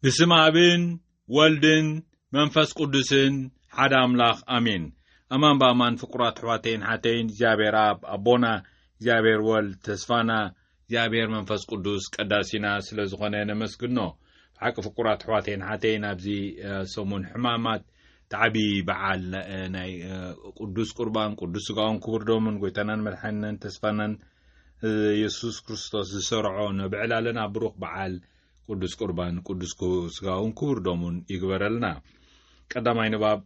ብስም ኣብን ወልድን መንፈስ ቅዱስን ሓደ ኣምላኽ ኣሜን። ኣማን ብኣማን ፍቁራት ኣሕዋተይን ሓተይን፣ እግዚኣብሔር ኣብ ኣቦና፣ እግዚኣብሔር ወልድ ተስፋና፣ እግዚኣብሔር መንፈስ ቅዱስ ቀዳሲና ስለ ዝኾነ ነመስግኖ። ብሓቂ ፍቁራት ኣሕዋተይን ሓተይን፣ ኣብዚ ሰሙን ሕማማት ተዓቢ በዓል ናይ ቅዱስ ቁርባን፣ ቅዱስ ስጋውን ክቡር ደሙን፣ ጎይታናን መድሓኒናን ተስፋናን የሱስ ክርስቶስ ዝሰርዖ ነብዕል ኣለና። ብሩኽ በዓል ቅዱስ ቁርባን፣ ቅዱስ ስጋውን ክቡር ደሙን ይግበረልና። ቀዳማይ ንባብ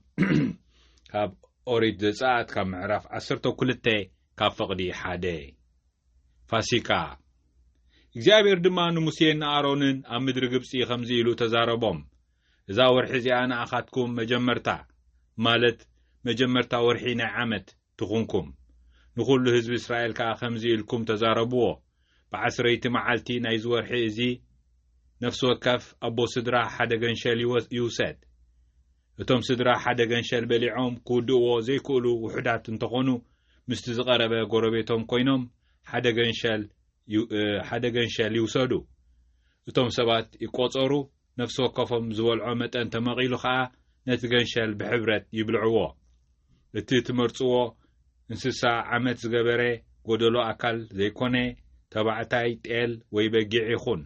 ካብ ኦሪት ዘጸኣት ካብ ምዕራፍ ዓሰርተ ክልተ ካብ ፍቕዲ ሓደ። ፋሲካ። እግዚኣብሔር ድማ ንሙሴን ንኣሮንን ኣብ ምድሪ ግብጺ ከምዚ ኢሉ ተዛረቦም፣ እዛ ወርሒ እዚኣ ንኣኻትኩም መጀመርታ፣ ማለት መጀመርታ ወርሒ ናይ ዓመት ትኹንኩም። ንኹሉ ህዝቢ እስራኤል ከኣ ከምዚ ኢልኩም ተዛረብዎ፣ ብዓስረይቲ መዓልቲ ናይዚ ወርሒ እዚ ነፍሲ ወከፍ ኣቦ ስድራ ሓደ ገንሸል ይወስ-፣ ይውሰድ። እቶም ስድራ ሓደ ገንሸል በሊዖም ክውድእዎ ዘይክእሉ ውሑዳት እንተኾኑ፣ ምስቲ ዝቐረበ ጎረቤቶም ኮይኖም ሓደ ገንሸል ይው-፣ እ፣ ሓደ ገንሸል ይውሰዱ። እቶም ሰባት ይቆጸሩ፣ ነፍሲ ወከፎም ዝበልዖ መጠን ተመቒሉ ኸኣ ነቲ ገንሸል ብሕብረት ይብልዕዎ። እቲ ትመርጽዎ እንስሳ ዓመት ዝገበረ፣ ጎደሎ ኣካል ዘይኮነ፣ ተባዕታይ ጤል ወይ በጊዕ ይኹን፣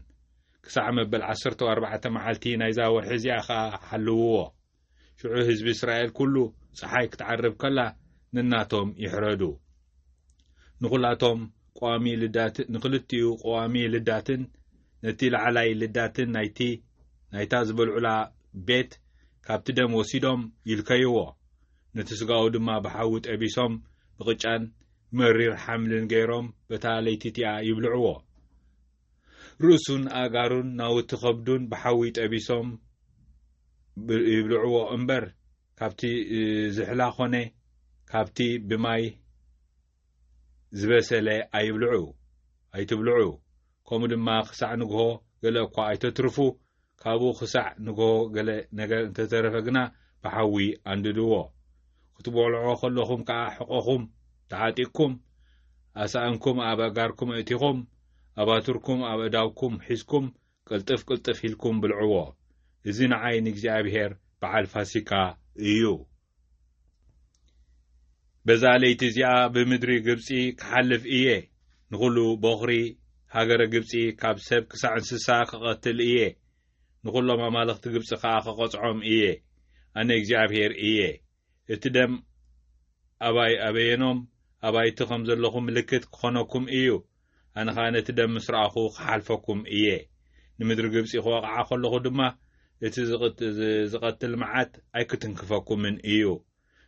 ክሳዕ መበል ዓሰርተ ኣርባዕተ መዓልቲ ናይዛ ወርሒ እዚኣ ኸኣ ሓልውዎ። ሽዑ ህዝቢ እስራኤል ኩሉ፣ ጸሓይ ክትዓርብ ከላ ነናቶም ይሕረዱ። ንኹላቶም ቀዋሚ ልዳት-፣ ንኽልቲኡ ቀዋሚ ልዳትን ነቲ ላዕላይ ልዳትን ናይቲ፣ ናይታ ዝበልዑላ ቤት ካብቲ ደም ወሲዶም ይልከይዎ። ነቲ ስጋኡ ድማ ብሓዊ ጠቢሶም ብቕጫን መሪር ሓምልን ገይሮም በታ ለይቲ እቲኣ ይብልዕዎ። ርእሱን ኣእጋሩን ናውቲ ከብዱን ብሓዊ ጠቢሶም ብ-፣ ይብልዕዎ እምበር፣ ካብቲ፣ እ፣ ዝሕላ ኾነ ካብቲ ብማይ ዝበሰለ ኣይብልዑ፣ ኣይትብልዑ። ከምኡ ድማ ክሳዕ ንግሆ ገለ እኳ ኣይተትርፉ፣ ካብኡ ክሳዕ ንግሆ ገለ ነገር እንተተረፈ ግና ብሓዊ ኣንድድዎ። ክትበልዕዎ ከለኹም ከኣ ሕቖኹም ተዓጢቕኩም፣ ኣሳእንኩም ኣብ ኣእጋርኩም ኣእቲኹም፣ ኣባትርኩም ኣብ ኣእዳውኩም ሒዝኩም፣ ቅልጥፍ ቅልጥፍ ኢልኩም ብልዕዎ። እዚ ንዓይ ንእግዚኣብሔር በዓል ፋሲካ እዩ። በዛ ለይቲ እዚኣ ብምድሪ ግብጺ ክሓልፍ እየ። ንኹሉ በኹሪ ሃገረ ግብጺ ካብ ሰብ ክሳዕ እንስሳ ክቐትል እየ። ንኹሎም ኣማልኽቲ ግብጺ ኸኣ ክቐጽዖም እየ። ኣነ እግዚኣብሔር እየ። እቲ ደም ኣባይ ኣበየኖም ኣባይቲ ከም ዘለኹ ምልክት ክኾነኩም እዩ። ኣነ ኸኣ ነቲ ደም ምስ ረኣኹ ክሓልፈኩም እየ። ንምድሪ ግብጺ ክወቕዓ ከለኹ ድማ እቲ ዝቕት-፣ ዝ-፣ ዝቐትል መዓት ኣይክትንክፈኩምን እዩ።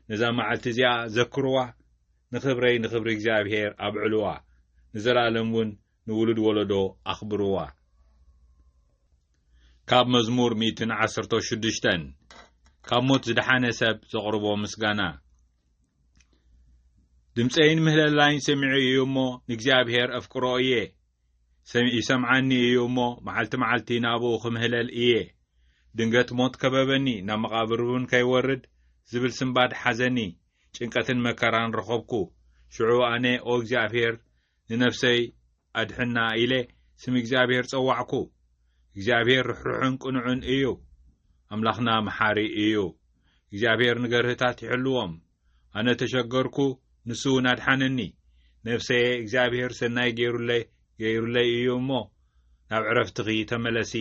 ነዛ መዓልቲ እዚኣ ዘክርዋ፣ ንኽብረይ ንኽብሪ እግዚኣብሔር ኣብዕልዋ፣ ንዘለኣለም እውን ንውሉድ ወለዶ ኣኽብርዋ። ካብ መዝሙር ሚእትን ዓሰርተ ሽዱሽተን። ካብ ሞት ዝደሓነ ሰብ ዘቕርቦ ምስጋና። ድምፀይን ምህለላይን ሰሚዑ እዩ እሞ ንእግዚኣብሔር ኣፍቅሮ እየ። ሰም-፣ ይሰምዓኒ እዩ እሞ መዓልቲ መዓልቲ ናብኡ ክምህለል እየ። ድንገት ሞት ከበበኒ፣ ናብ መቓብር እውን ከይወርድ ዝብል ስንባድ ሓዘኒ። ጭንቀትን መከራን ረኸብኩ። ሽዑ ኣነ፣ ኦ እግዚኣብሔር፣ ንነፍሰይ ኣድሕና ኢለ ስም እግዚኣብሔር ጸዋዕኩ። እግዚኣብሔር ርሕሩሕን ቅኑዕን እዩ። ኣምላኽና መሓሪ እዩ። እግዚኣብሔር ንገርህታት ይሕልዎም። ኣነ ተሸገርኩ፣ ንሱ እውን ኣድሓነኒ። ነፍሰየ እግዚኣብሔር ሰናይ ገይሩለይ፣ ገይሩለይ እዩ እሞ ናብ ዕረፍትኺ ተመለሲ።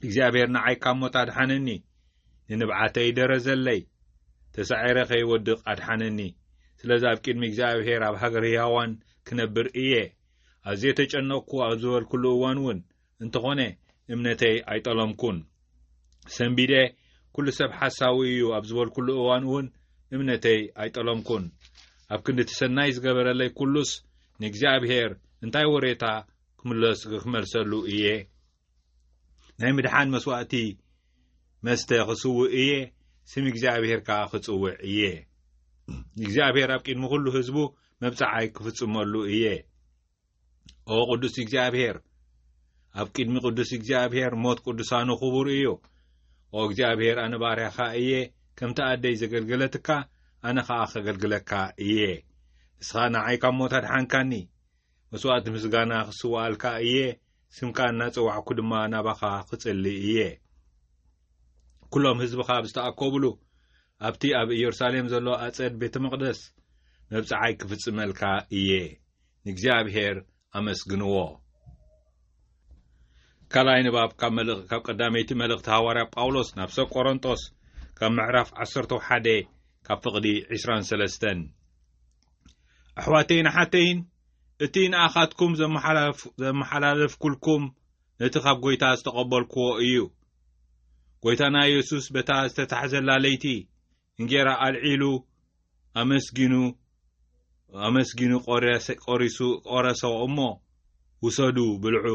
እግዚኣብሔር ንዓይ ካብ ሞት ኣድሓነኒ፣ ንንብዓተይ ደረዘለይ፣ ተሳዒረ ከይወድቕ ኣድሓነኒ። ስለዚ ኣብ ቅድሚ እግዚኣብሔር ኣብ ሃገር ህያዋን ክነብር እየ። ኣዝየ ተጨነቕኩ ኣብ ዝበልኩሉ እዋን እውን እንተኾነ እምነተይ ኣይጠለምኩን። ሰንቢደ፣ ኩሉ ሰብ ሓሳዊ እዩ ኣብ ዝበልኩሉ እዋን እውን እምነተይ ኣይጠለምኩን። ኣብ ክንዲ እቲ ሰናይ ዝገበረለይ ኩሉስ ንእግዚኣብሔር እንታይ ወሬታ ክምለስ-፣ ክመልሰሉ እየ? ናይ ምድሓን መስዋእቲ መስተ ክስውእ እየ፣ ስም እግዚኣብሔር ከኣ ክጽውዕ እየ። እግዚኣብሔር ኣብ ቅድሚ ኩሉ ህዝቡ መብጽዓይ ክፍጽመሉ እየ። ኦ ቅዱስ እግዚኣብሔር፣ ኣብ ቅድሚ ቅዱስ እግዚኣብሔር ሞት ቅዱሳኑ ክቡር እዩ። ኦ እግዚኣብሔር፣ ኣነ ባርያኻ እየ፣ ከምቲ ኣደይ ዘገልገለትካ፣ ኣነ ኸኣ ከገልግለካ እየ። ንስኻ ንዓይ ካብ ሞት ኣድሓንካኒ። መስዋእቲ ምስጋና ክስውኣልካ እየ፣ ስምካ እናጸዋዕኩ ድማ ናባኻ ክጽሊ እየ። ኩሎም ህዝብኻ ኣብ ዝተኣከቡሉ፣ ኣብቲ ኣብ ኢየሩሳሌም ዘሎ ኣጸድ ቤተ መቕደስ መብጽዓይ ክፍጽመልካ እየ። ንእግዚኣብሔር ኣመስግንዎ። ካልኣይ ንባብ ካብ መልእኽ-፣ ካብ ቀዳመይቲ መልእኽቲ ሃዋርያ ጳውሎስ ናብ ሰብ ቆሮንጦስ፣ ካብ ምዕራፍ ዓሰርተ ሓደ፣ ካብ ፍቕዲ ዕስራን ሰለስተን። ኣሕዋተይን ኣሓተይን፣ እቲ ንኣኻትኩም ዘመሓላልፍ-፣ ዘመሓላለፍኩልኩም ነቲ ካብ ጐይታ ዝተቐበልክዎ እዩ። ጐይታና የሱስ በታ ዝተታሕዘላ ለይቲ እንጌራ ኣልዒሉ ኣመስጊኑ፣ ኣመስጊኑ ቆረሰ-፣ ቆሪሱ፣ ቆረሶ እሞ፣ "ውሰዱ፣ ብልዑ፣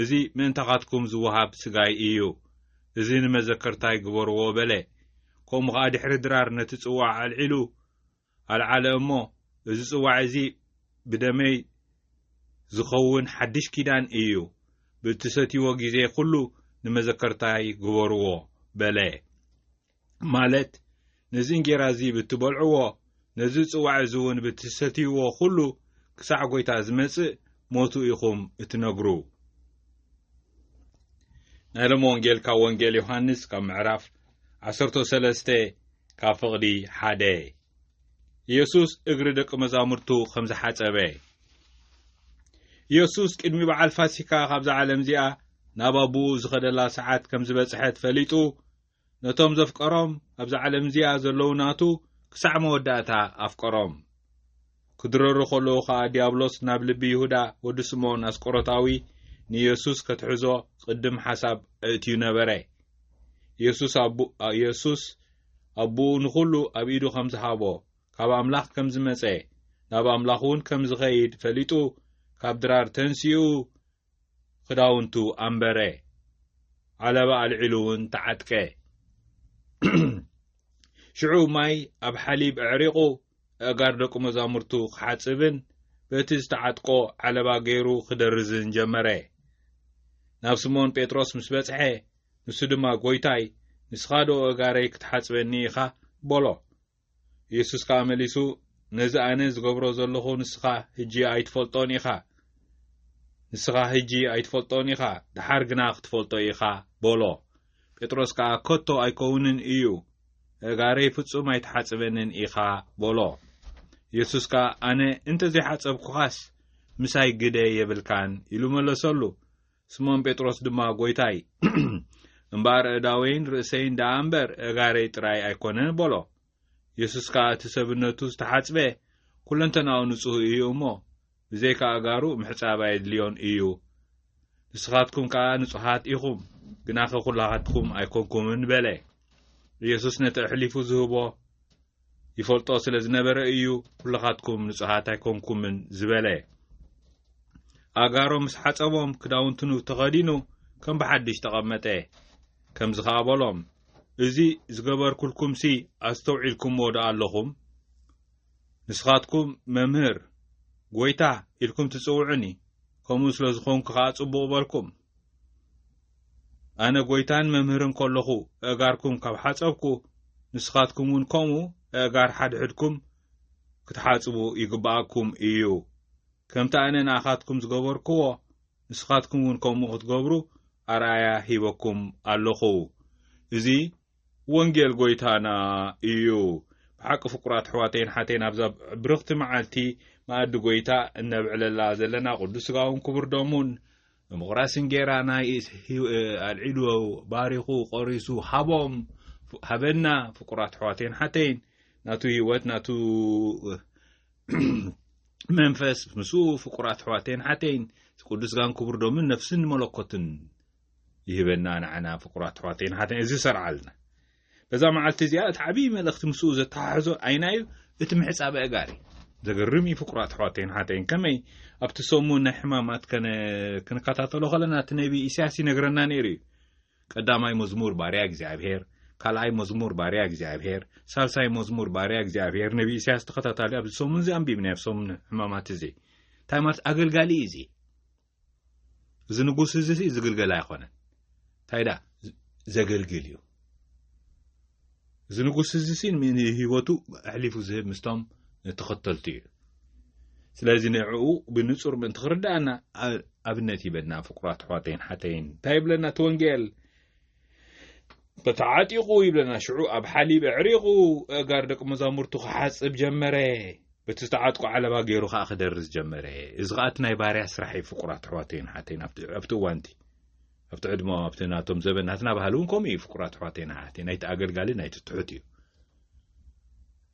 እዚ ምእንታኻትኩም ዝወሃብ ስጋይ እዩ። እዚ ንመዘከርታይ ግበርዎ" በለ። ከምኡ ኸኣ ድሕሪ ድራር ነቲ ጽዋዕ ኣልዒሉ ኣልዓለ እሞ፣ "እዚ ጽዋዕ እዚ ብደመይ ዝኸውን ሓድሽ ኪዳን እዩ። ብእትሰትይዎ ግዜ ኩሉ ንመዘከርታይ ግበርዎ" በለ። ማለት፣ ነዚ እንጌራ እዚ ብትበልዕዎ፣ ነዚ ጽዋዕ እዚ እውን ብትሰትይዎ ኩሉ፣ ክሳዕ ጐይታ ዝመጽእ ሞቱ ኢኹም እትነግሩ። ናይ ሎሚ ወንጌል ካብ ወንጌል ዮሃንስ ካብ ምዕራፍ ዓሰርተ ሰለስተ ካብ ፍቕዲ ሓደ። ኢየሱስ እግሪ ደቂ መዛሙርቱ ከም ዝሓጸበ። ኢየሱስ ቅድሚ በዓል ፋሲካ ካብዛ ዓለም እዚኣ ናብ ኣቦኡ ዝኸደላ ሰዓት ከም ዝበጽሐት ፈሊጡ፣ ነቶም ዘፍቀሮም ኣብዛ ዓለም እዚኣ ዘለዉ ናቱ ክሳዕ መወዳእታ ኣፍቀሮም። ክድረሩ ከለዉ ኸኣ ዲያብሎስ ናብ ልቢ ይሁዳ ወዲ ስምዖን ኣስቆሮታዊ ንኢየሱስ ከትሕዞ ቅድም ሓሳብ ኣእትዩ ነበረ። ኢየሱስ ኣቡ-፣ ኢየሱስ ኣቦኡ ንኹሉ ኣብ ኢዱ ከም ዝሃቦ፣ ካብ ኣምላኽ ከም ዝመጸ፣ ናብ ኣምላኽ እውን ከም ዝኸይድ ፈሊጡ፣ ካብ ድራር ተንሲኡ ክዳውንቱ ኣንበረ፣ ዓለባ ኣልዒሉ እውን ተዓጥቀ። ሽዑ ማይ ኣብ ሓሊብ ኣዕሪቑ፣ ኣእጋር ደቂ መዛሙርቱ ክሓጽብን በቲ ዝተዓጥቆ ዓለባ ገይሩ ክደርዝን ጀመረ። ናብ ስምዖን ጴጥሮስ ምስ በጽሐ፣ ንሱ ድማ፣ "ጐይታይ፣ ንስኻ ዶ ኣእጋረይ ክትሓጽበኒ ኢኻ?" በሎ። ኢየሱስ ከኣ መሊሱ፣ "ነዚ ኣነ ዝገብሮ ዘለኹ ንስኻ ሕጂ ኣይትፈልጦን ኢኻ። ንስኻ ሕጂ ኣይትፈልጦን ኢኻ፣ ደሓር ግና ክትፈልጦ ኢኻ" በሎ። ጴጥሮስ ከኣ፣ "ከቶ ኣይከውንን እዩ፣ ኣእጋረይ ፍጹም ኣይትሓጽበንን ኢኻ" በሎ። ኢየሱስ ከኣ፣ "ኣነ እንተ ዘይሓጸብኩኻስ ምሳይ ግደ የብልካን" ኢሉ መለሰሉ። ስምዖን ጴጥሮስ ድማ፣ "ጐይታይ፣ እምበኣር ኣእዳወይን ርእሰይን ደኣ እምበር፣ ኣእጋረይ ጥራይ ኣይኮነን" በሎ። የሱስ ከኣ፣ እቲ ሰብነቱ ዝተሓጽበ ኩለንተናኡ ንጹህ እዩ እሞ፣ ብዘይካ ኣእጋሩ ምሕጻብ ኣየድልዮን እዩ። ንስኻትኩም ከኣ ንጹሃት ኢኹም፣ ግናኸ ኩላትኩም ኣይኮንኩምን በለ። ኢየሱስ ነቲ ኣሕሊፉ ዝህቦ ይፈልጦ ስለ ዝነበረ እዩ፣ ኩላኻትኩም ንጹሃት ኣይኮንኩምን ዝበለ። ኣእጋሮም ምስ ሓጸቦም፣ ክዳውንቱ ተኸዲኑ፣ ከም ብሓድሽ ተቐመጠ። ከምዚ ኸኣ በሎም፣ "እዚ ዝገበርኩልኩምሲ ኣስተውዒልኩምዎ ዶ ኣለኹም? ንስኻትኩም መምህር፣ ጐይታ ኢልኩም ትጽውዑኒ፣ ከምኡ ስለ ዝኾንኩ ኸኣ ጽቡቕ በልኩም። ኣነ ጐይታን መምህርን ከለኹ ኣእጋርኩም ካብ ሓጸብኩ፣ ንስኻትኩም እውን ከምኡ ኣእጋር ሓድሕድኩም ክትሓጽቡ ይግብኣኩም እዩ። ከምቲ ኣነ ንኣኻትኩም ዝገበርኩዎ፣ ንስኻትኩም እውን ከምኡ ክትገብሩ ኣርኣያ ሂበኩም ኣለኹ።" እዚ ወንጌል ጐይታና እዩ። ብሓቂ ፍቁራት ኣሕዋተይን ሓተይን፣ ኣብዛ ብርኽቲ መዓልቲ መኣዲ ጐይታ እነብዕለላ ዘለና፣ ቅዱስ ሥጋውን ክቡር ደሙን ንምቑራስ እንጌራ ናይ ህይወ-፣ ኣልዒሉ፣ ባሪኹ፣ ቆሪሱ ሃቦም፣ ሃበና። ፍቁራት ኣሕዋተይን ሓተይን፣ ናቱ ህይወት፣ ናቱ መንፈስ፣ ምስኡ ፍቁራት ኣሕዋተይን ሓተይን፣ ቅዱስ ሥጋን ክቡር ደሙን ነፍስን መለኮትን ይህበና። ንዓና ፍቁራት ኣሕዋተይን ሓተይን፣ እዚ ሰርዓልና። በዛ መዓልቲ እዚኣ እቲ ዓብዪ መልእኽቲ ምስኡ ዘተሓሕዞ ኣይናዩ? እቲ ምሕጻብ ኣእጋር እዩ። ዘገርም እዩ ፍቁራት ኣሕዋተይን ሓተይን። ከመይ ኣብቲ ሰሙን ናይ ሕማማት ከነ-፣ ክንከታተሎ ከለና፣ እቲ ነቢ ኢሳያስ ይነግረና ነይሩ እዩ። ቀዳማይ መዝሙር ባርያ እግዚኣብሔር፣ ካልኣይ መዝሙር ባርያ እግዚኣብሔር፣ ሳልሳይ መዝሙር ባርያ እግዚኣብሔር። ነቢ ኢሳያስ ተኸታታሊ ኣብዚ ሰሙን እዚ ኣንቢብና፣ ኣብ ሰሙን ሕማማት እዚ። እንታይ ማለት ኣገልጋሊ እዩ እዚ? እዚ ንጉስ እዚ ሲ ዝግልገል ኣይኮነን። እንታይ ደኣ? ዘገልግል እዩ። እዚ ንጉስ እዚ ሲ ንህይወቱ ኣሕሊፉ ዝህብ ምስቶም ተኸተልቱ እዩ። ስለዚ ንዕኡ ብንጹር ምእንቲ ክርድኣና ኣ-፣ ኣብነት ይበና ፍቁራት ኣሕዋተይን ሓተይን። እንታይ ይብለና እቲ ወንጌል? ተዓጢቑ ይብለና። ሽዑ ኣብ ሓሊብ ኣዕሪቑ ኣእጋር ደቂ መዛሙርቱ ክሓጽብ ጀመረ። በቲ ዝተዓጥቆ ዓለባ ገይሩ ኸኣ ክደርዝ ጀመረ። እዚ ኸኣ እቲ ናይ ባርያ ስራሕ እዩ፣ ፍቁራት ኣሕዋተይን ኣሓተይን፣ ኣብቲ፣ ኣብቲ እዋንቲ፣ ኣብቲ ዕድመኦም፣ ኣብቲ ናቶም ዘበን፣ ናትና ባህሊ እውን ከምኡ እዩ፣ ፍቁራት ኣሕዋተይን ኣሓተይን፣ ናይቲ ኣገልጋሊ፣ ናይቲ ትሑት እዩ።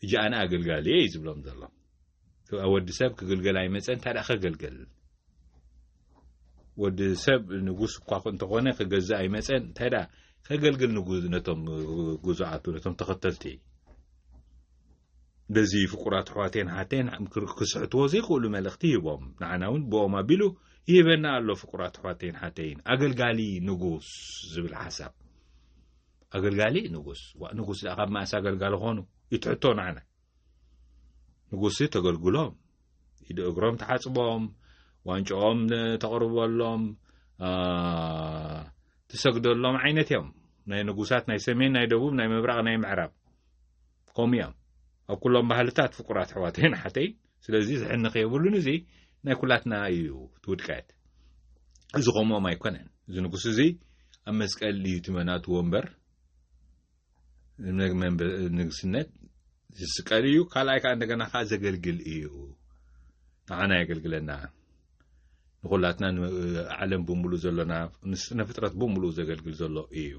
እጂ ኣነ ኣገልጋሊ እየ እዩ ዝብሎም ዘሎ። ወዲ ሰብ ክግልገል ኣይመጸን፣ እንታይ ደኣ ከገልግል? ወዲ ሰብ ንጉስ እኳ እንተኾነ ክገዝእ ኣይመጸን፣ እንታይ ደኣ ከገልግል ንጉ-፣ ነቶም ግዙኣቱ፣ ነቶም ተኸተልቲ። በዚ ፍቁራት ኣሕዋተይን ኣሓተይን ክር-፣ ክስሕትዎ ዘይክእሉ መልእኽቲ ሂቦም። ንዓና እውን ብኦም ኣቢሉ ይህበና ኣሎ። ፍቁራት ኣሕዋተይን ኣሓተይን፣ ኣገልጋሊ ንጉስ ዝብል ሓሳብ። ኣገልጋሊ ንጉስ። ዋ፣ ንጉስ ደኣ ካብ መኣስ ኣገልጋሊ ኾኑ? ይትሕቶ ንዓና። ንጉስ ተገልግሎም፣ ኢድ እግሮም ትሓጽቦም፣ ዋንጫኦም ተቕርበሎም፣ አ፣ ትሰግደሎም ዓይነት እዮም። ናይ ንጉሳት ናይ ሰሜን፣ ናይ ደቡብ፣ ናይ ምብራቕ፣ ናይ ምዕራብ ከምኡ እዮም። ኣብ ኩሎም ባህልታት ፍቁራት ኣሕዋተይን ኣሓተይን። ስለዚ ዝሕንኽ የብሉን። እዚ ናይ ኩላትና እዩ እቲ ውድቀት። እዚ ከምኦም ኣይኮነን። እዚ ንጉስ እዚ ኣብ መስቀል እዩ እቲ መናቱ ወንበር፣ ንግ-፣ መንበ-፣ ንግስነት ዝስቀል እዩ። ካልኣይ ከኣ እንደገና ከኣ ዘገልግል እዩ። ንዓና የገልግለና። ንኹላትና፣ ን-፣ ዓለም ብምሉእ ዘሎና፣ ንስነ ፍጥረት ብምሉእ ዘገልግል ዘሎ እዩ።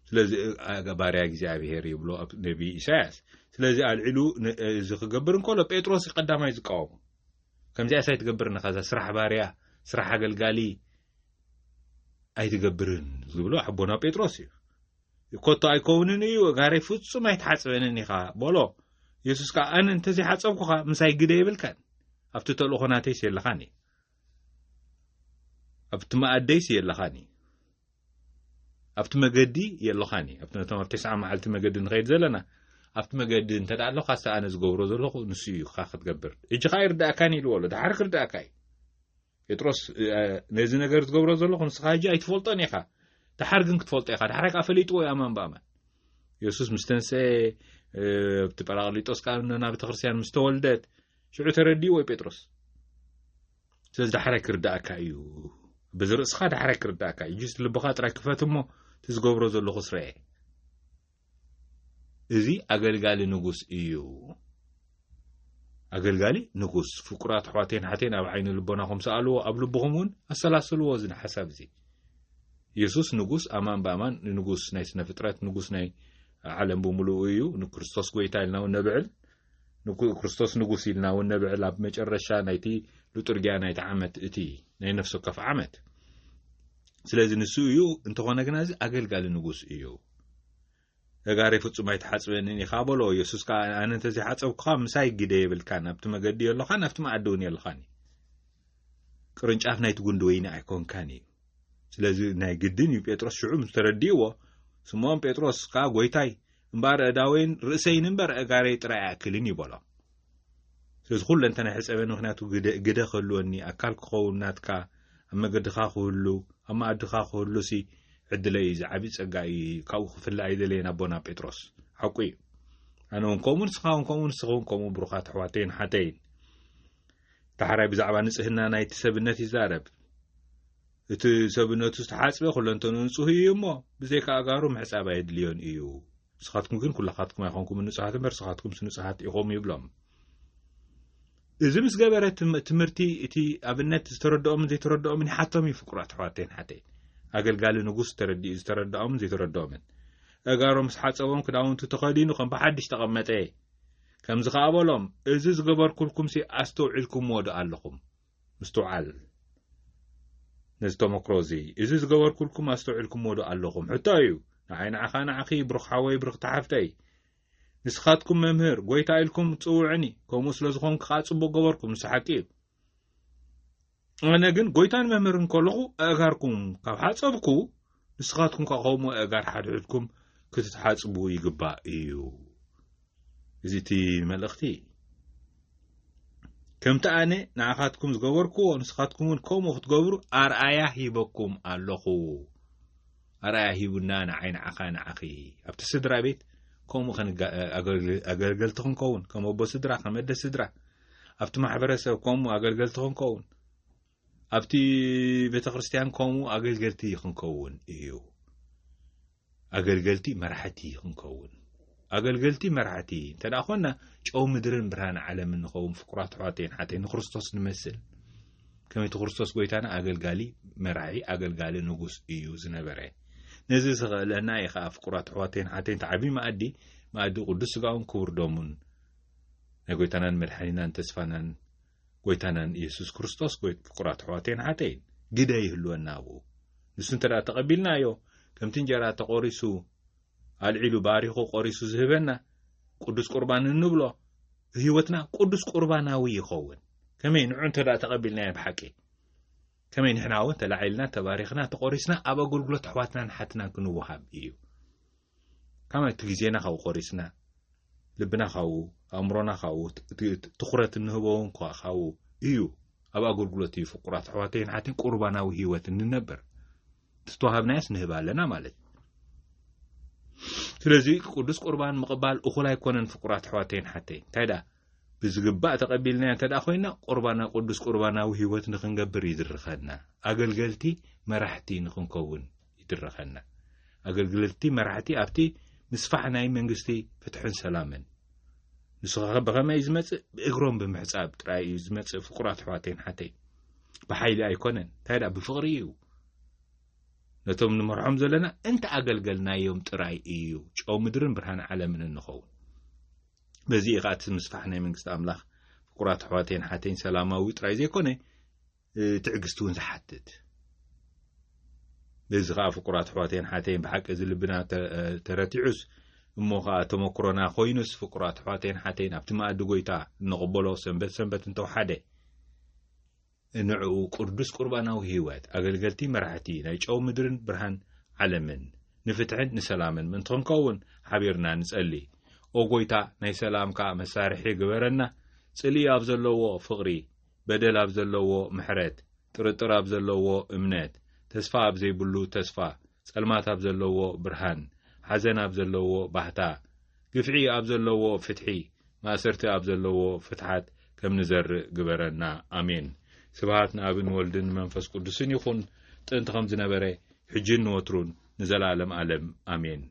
ስለዚ፣ እ-፣ እ-፣ ባርያ እግዚኣብሔር ይብሎ ኣብ ነቢ ኢሳያስ። ስለዚ ኣልዒሉ ን-፣ እዚ ክገብር እንከሎ ጴጥሮስ እዩ ቀዳማይ ዝቃወሞ። ከምዚኣስ ኣይትገብርን ኢኻ፣ እዛ ስራሕ ባርያ፣ ስራሕ ኣገልጋሊ ኣይትገብርን ዝብሎ ኣቦና ጴጥሮስ እዩ። ኮቶ ኣይከውንን እዩ፣ ጋረይ ፍጹም ኣይትሓጽበንን ኢኻ በሎ። የሱስ ከኣ ኣነ እንተዘይሓጸብኩኻ ምሳይ ግደ የብልካን። ኣብቲ ተልእኾ ናተይስ የለኻን እዩ። ኣብቲ መኣደይስ የለኻን እዩ። ኣብቲ መገዲ የለኻን እዩ። ኣብቲ ነቶም ኣብ ተስዓ መዓልቲ መገዲ ንኸይድ ዘለና፣ ኣብቲ መገዲ እንተ ደኣ ኣለኻ፣ ኣነ ዝገብሮ ዘለኹ ንሱ እዩ፣ ካ ክትገብር። እጂ ኸኣ ይርዳእካን ኢልዎ ኣሎ። ደሓር ክርዳእካ እዩ። ጴጥሮስ፣ እ፣ ነዚ ነገር ዝገብሮ ዘለኹ ንስኻ ሕጂ ኣይትፈልጦን ኢኻ። ደሓር ግን ክትፈልጦ ኢኻ። ደሓር ከኣ ፈሊጥዎ እዩ ኣማን ብኣማን። የሱስ ምስ ተንስኤ፣ እ፣ ኣብቲ ጳራቅሊጦስ ከኣ ናብ ቤተ ክርስቲያን ምስ ተወልደት፣ ሽዑ ተረዲእዎ እዩ ጴጥሮስ። ስለዚ ዳሕራይ ክርዳእካ እዩ። በዚ ርእስኻ ዳሕራይ ክርዳእካ እዩ። ጅስ ልብኻ ጥራይ ክፈት እሞ እቲ ዝገብሮ ዘለኹስ ረኤ። እዚ ኣገልጋሊ ንጉስ እዩ። ኣገልጋሊ ንጉስ። ፍቁራት ኣሕዋተይን ሓተይን ኣብ ዓይኒ ልቦናኹም ሰኣልዎ፣ ኣብ ልብኹም እውን ኣሰላስልዎ እዚ ሓሳብ እዚ። የሱስ ንጉስ፣ ኣማን ብኣማን ንጉስ ናይ ስነ ፍጥረት፣ ንጉስ ናይ ዓለም ብምሉኡ እዩ። ንክርስቶስ ጎይታ ኢልና እውን ነብዕል። ንኩ-፣ ክርስቶስ ንጉስ ኢልና እውን ነብዕል ኣብ መጨረሻ ናይቲ ሉጥርግያ ናይቲ ዓመት፣ እቲ ናይ ነፍሲ ወከፍ ዓመት። ስለዚ ንሱ እዩ፣ እንተኾነ ግና እዚ ኣገልጋሊ ንጉስ እዩ። "እጋረይ ፍጹም ኣይትሓጽበንን ኢኻ" በሎ። የሱስ ከኣ "ኣነ እንተዘይሓጸብኩኻ ምሳይ ግደ የብልካን፣ ኣብቲ መገዲ የሎኻን፣ ኣብቲ መኣዲ እውን የሎኻን እዩ። ቅርንጫፍ ናይቲ ጉንዲ ወይኒ ኣይኮንካን እዩ።" ስለዚ ናይ ግድን እዩ ጴጥሮስ ሽዑ ምስ ተረዲእዎ፣ ስምዖን ጴጥሮስ ከኣ "ጎይታይ፣ እምበኣር ኣእዳወይን ርእሰይን እምበር ኣእጋረይ ጥራይ ኣይኣክልን" እዩ በሎ። ስለዚ ኩለንተና ሕጸበኒ፣ ምኽንያቱ ግደ፣ ግደ ክህልወኒ፣ ኣካል ክኸውን ናትካ፣ ኣብ መገድኻ ክህሉ፣ ኣብ መኣድኻ ክህሉሲ ዕድለይ እዩ፣ እዚ ዓቢ ጸጋ እዩ፣ ካብኡ ክፍለ ኣይደለየን ኣቦና ጴጥሮስ። ሓቁ እዩ። ኣነ እውን ከምኡ፣ ንስኻ እውን ከምኡ፣ ንስኻ እውን ከምኡ፣ ብሩኻት ኣሕዋተይን ሓተይን። ዳሕራይ ብዛዕባ ንጽህና ናይቲ ሰብነት ይዛረብ። እቲ ሰብነቱ ዝተሓጽበ ኩለንተንኡ ንጹህ እዩ እሞ፣ ብዘይካ ኣእጋሩ ምሕጻብ ኣየድልዮን እዩ። ንስኻትኩም ግን ኩላኻትኩም ኣይኮንኩምን ንጹሃት እምበር፣ ንስኻትኩምስ ንጹሃት ኢኹም ይብሎም። እዚ ምስ ገበረ ትም-፣ ትምህርቲ እቲ ኣብነት ዝተረድኦምን ዘይተረድኦምን ይሓቶም እዩ፣ ፍቁራት ኣሕዋተይን ሓተይን። ኣገልጋሊ ንጉስ ተረዲኡ ዝተረድኦምን ዘይተረድኦምን። ኣእጋሮም ምስ ሓጸቦም ክዳውንቱ ተኸዲኑ ከም ብሓድሽ ተቐመጠ። ከምዚ ከኣ በሎም፣ "እዚ ዝገበርኩልኩምሲ ኣስተውዒልኩምዎ ዶ ኣለኹም?" ምስትውዓል። ነዚ ተመክሮ እዚ፣ እዚ ዝገበርኩልኩም ኣስተውዒልኩምዎ ዶ ኣለኹም? ሕቶ እዩ። ንዓይ ንዓኻ ንዓኺ፣ ብሩኽ ሓወይ፣ ብርኽቲ ሓፍተይ። ንስኻትኩም መምህር፣ ጎይታ ኢልኩም ትጽውዑኒ፣ ከምኡ ስለ ዝኾንኩ ከኣ ጽቡቕ ገበርኩም፣ ንሱ ሓቂ እዩ። ኣነ ግን ጎይታን መምህርን ከለኹ ኣእጋርኩም ካብ ሓጸብኩ፣ ንስኻትኩም ከኣ ከምኡ ኣእጋር ሓድሕድኩም ክትሓጽቡ ይግባእ እዩ። እዚ እቲ መልእኽቲ። ከምቲ ኣነ ንዓኻትኩም ዝገበርኩዎ፣ ንስኻትኩም እውን ከምኡ ክትገብሩ ኣርኣያ ሂበኩም ኣለኹ። ኣርኣያ ሂቡና፣ ንዓይ ንዓኻ ንዓኺ። ኣብቲ ስድራ ቤት ከምኡ ክንጋ-፣ ኣገልግ-፣ ኣገልገልቲ ክንከውን፣ ከም ኣቦ ስድራ፣ ከም ኣደ ስድራ። ኣብቲ ማሕበረሰብ ከምኡ ኣገልገልቲ ክንከውን። ኣብቲ ቤተ ክርስቲያን ከምኡ ኣገልገልቲ ክንከውን እዩ። ኣገልገልቲ መራሕቲ ክንከውን። ኣገልገልቲ መራሕቲ እንተ ደኣ ኾንና፣ ጨው ምድርን ብርሃን ዓለምን ንኸውን። ፍቁራት ኣሕዋተይን ሓተይን፣ ንክርስቶስ ንመስል። ከመይ እቲ ክርስቶስ ጎይታና ኣገልጋሊ መራሒ፣ ኣገልጋሊ ንጉስ እዩ ዝነበረ። ነዚ ዝኽእለና እዩ ኸዓ ፍቁራት ኣሕዋተይን ሓተይን፣ እቲ ዓብዪ መኣዲ፣ መኣዲ ቅዱስ ስጋኡን ክቡር ደሙን፣ ናይ ጎይታናን መድሓኒናን ተስፋናን ጎይታናን ኢየሱስ ክርስቶስ። ጎይ-፣ ፍቁራት ኣሕዋተይን ሓተይን፣ ግደ ይህልወና ኣብኡ። ንሱ እንተ ደኣ ተቐቢልናዮ፣ ከምቲ እንጀራ ተቖሪሱ፣ ኣልዒሉ ባሪኹ ቆሪሱ ዝህበና ቅዱስ ቁርባን እንብሎ፣ ህይወትና ቅዱስ ቁርባናዊ ይኸውን። ከመይ ንዑ እንተ ደኣ ተቐቢልናዮ ብሓቂ፣ ከመይ ንሕና እውን ተላዒልና፣ ተባሪኽና፣ ተቆሪስና ኣብ ኣገልግሎት ኣሕዋትናን ሓትናን ክንወሃብ እዩ። ከመይ እቲ ግዜና ካብኡ ቆሪስና፣ ልብና ካብኡ፣ ኣእምሮና ካብኡ፣ ት-፣ ት-፣ ትኹረት እንህቦ እውን ኳ ካብኡ እዩ። ኣብ ኣገልግሎት እዩ ፍቁራት ኣሕዋተይን ሓተይን ቁርባናዊ ህይወት እንነብር። ዝተዋሃብናዮስ ንህብ ኣለና ማለት እዩ። ስለዚ ቅዱስ ቁርባን ምቕባል እኹል ኣይኮነን ፍቁራት ኣሕዋተይን ሓተይን። እንታይ ደኣ ብዝግባእ ተቐቢልናዮ እንተ ደኣ ኮይና፣ ቁርባና፣ ቅዱስ ቁርባናዊ ህይወት ንኽንገብር ይድርኸና። ኣገልገልቲ መራሕቲ ንኽንከውን ይድርኸና። ኣገልገልቲ መራሕቲ ኣብቲ ምስፋሕ ናይ መንግስቲ ፍትሕን ሰላምን። ንሱ ኸ ብኸመይ እዩ ዝመጽእ? ብእግሮም ብምሕጻብ ጥራይ እዩ ዝመጽእ ፍቁራት ኣሕዋተይን ሓተይን። ብሓይሊ ኣይኮነን። እንታይ ደኣ ብፍቕሪ እዩ። ነቶም ንመርሖም ዘለና እንተ ኣገልገልናዮም ጥራይ እዩ ጨው ምድርን ብርሃን ዓለምን እንኸውን። በዚ እዩ ኸዓ እቲ ምስፋሕ ናይ መንግስቲ ኣምላኽ ፍቁራት ኣሕዋተይን ሓተይን ሰላማዊ ጥራይ ዘይኮነ፣ እ፣ ትዕግስቲ እውን ዝሓትት። በዚ ኸዓ ፍቁራት ኣሕዋተይን ሓተይን ብሓቂ እዚ ልብና ተ-፣ እ፣ ተረቲዑስ፣ እሞ ኸዓ ተመክሮና ኮይኑስ፣ ፍቁራት ኣሕዋተይን ሓተይን ኣብቲ መኣዲ ጎይታ እንቕበሎ ሰንበት ሰንበት እንተወሓደ፣ ንዕኡ ቅዱስ ቁርባናዊ ህይወት፣ ኣገልገልቲ መራሕቲ ናይ ጨው ምድርን ብርሃን ዓለምን፣ ንፍትሕን ንሰላምን ምእንቲ ክንከውን ሓቢርና ንጸሊ። ኦ ጎይታ፣ ናይ ሰላምካ መሳርሒ ግበረና። ጽልኢ ኣብ ዘለዎ ፍቕሪ፣ በደል ኣብ ዘለዎ ምሕረት፣ ጥርጥር ኣብ ዘለዎ እምነት፣ ተስፋ ኣብ ዘይብሉ ተስፋ፣ ጸልማት ኣብ ዘለዎ ብርሃን፣ ሓዘን ኣብ ዘለዎ ባህታ፣ ግፍዒ ኣብ ዘለዎ ፍትሒ፣ ማእሰርቲ ኣብ ዘለዎ ፍትሓት ከም ንዘርእ ግበረና። ኣሜን። ስብሃት ንኣብን ወልድን መንፈስ ቅዱስን ይኹን፣ ጥንቲ ከም ዝነበረ፣ ሕጂን ንወትሩን፣ ንዘለዓለም ዓለም። ኣሜን።